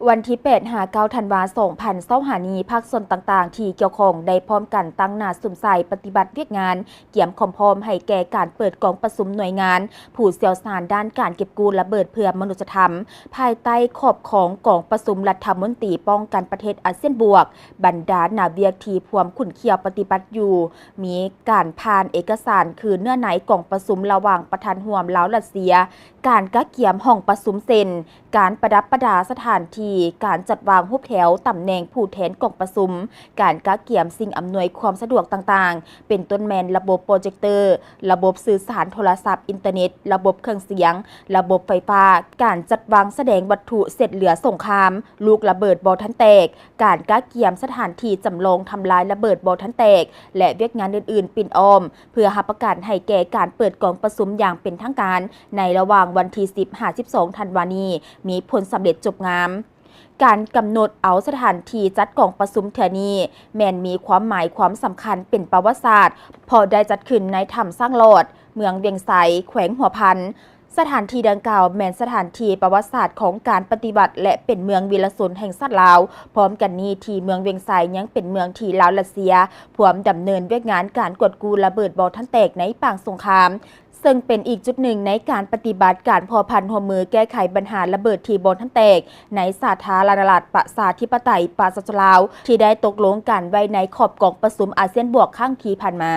ວັນທີແປດຫາເກົ້າທັນວາ ສອງພັນຊາວຫ້ານີ້ ພາກສ່ວນຕ່າງໆທີ່ກ່ຽວຂ້ອງໄດ້ພ້ອມກັນຕັ້ງໜ້າສຸມໃສ່ປະຕິບັດວຽກງານ ກຽມຄວາມພ້ອມໃຫ້ແກ່ການເປີດກອງປະຊຸມໜ່ວຍງານຜູ້ຊ່ຽວຊານດ້ານການເກັບກູ້ລະເບີດເພື່ອມະນຸດສະທຳ ພາຍໃຕ້ຂອບຂອງກອງປະຊຸມລັດຖະມົນຕີປ້ອງກັນປະເທດອາຊຽນບວກ. ບັນດາໜ້າວຽກທີ່ພວມຂຸ້ນຂ້ຽວປະຕິບັດຢູ່ ມີການຜ່ານເອກະສານຄືເນື້ອໃນກອງປະຊຸມລະຫວ່າງປະທານຮ່ວມລາວ-ຣັດເຊຍ, ການກະກຽມຫ້ອງປະຊຸມເຊັ່ນ ການປະດັບປະດາສະຖານທີ່, ການຈັດວາງຮູບແຖວຕຳແໜ່ງຜູ້ແທນກອງປະຊຸມ, ການກະກຽມສິ່ງອຳນວຍຄວາມສະດວກຕ່າງໆ ເປັນຕົ້ນແມ່ນລະບົບໂປຣເຈັກເຕີ, ລະບົບສື່ສານໂທລະສັບ, ອິນເຕີເນັດ, ລະບົບເຄື່ອງສຽງ, ລະບົບໄຟຟ້າ, ການຈັດວາງສະແດງວັດຖຸເສດເຫຼືອສົງຄາມ, ລູກລະເບີດບໍ່ທັນແຕກ, ການກະກຽມສະຖານທີ່ຈຳລອງທຳລາຍລະເບີດບໍ່ທັນແຕກ ແລະ ວຽກງານອື່ນໆປິ່ນອ້ອມ ເພື່ອຮັບປະກັນໃຫ້ແກ່ການເປີດກອງປະຊຸມຢ່າງເປັນທາງການ ໃນລະຫວ່າງວັນທີສິບຫາສິບສອງທັນວານີ້ ມີຜົນສຳເລັດຈົບງາມ. ການກຳນົດເອົາສະຖານທີ່ຈັດກອງປະຊຸມເທື່ອນີ້ ແມ່ນມີຄວາມໝາຍຄວາມສຳຄັນເປັນປະຫວັດສາດ ເພາະໄດ້ຈັດຂຶ້ນໃນຖ້ຳຊ້າງຫຼອດ, ເມືອງວຽງໄຊ, ແຂວງຫົວພັນ. ສະຖານທີ່ດັ່ງກ່າວແມ່ນສະຖານທີ່ປະຫວັດສາດຂອງການປະຕິວັດ ແລະ ເປັນເມືອງວິລະຊົນແຫ່ງຊາດລາວ. ພ້ອມກັນນີ້, ທີ່ເມືອງວຽງໄຊຍັງເປັນເມືອງທີ່ລາວ-ຣັດເຊຍພວມດຳເນີນວຽກງານການກວດກູ້ລະເບີດບໍ່ທັນແຕກໃນປາງສົງຄາມ, ເຊິ່ງເປັນອີກຈຸດໜຶ່ງໃນການປະຕິບັດການພົວພັນຮ່ວມມືແກ້ໄຂບັນຫາລະເບີດທີ່ບໍ່ທັນແຕກໃນສາທາລະນະລັດປະຊາທິປະໄຕປະຊາຊົນລາວ ທີ່ໄດ້ຕົກລົງກັນໄວ້ໃນຂອບກອງປະຊຸມອາຊຽນບວກຄັ້ງທີ່ຜ່ານມາ.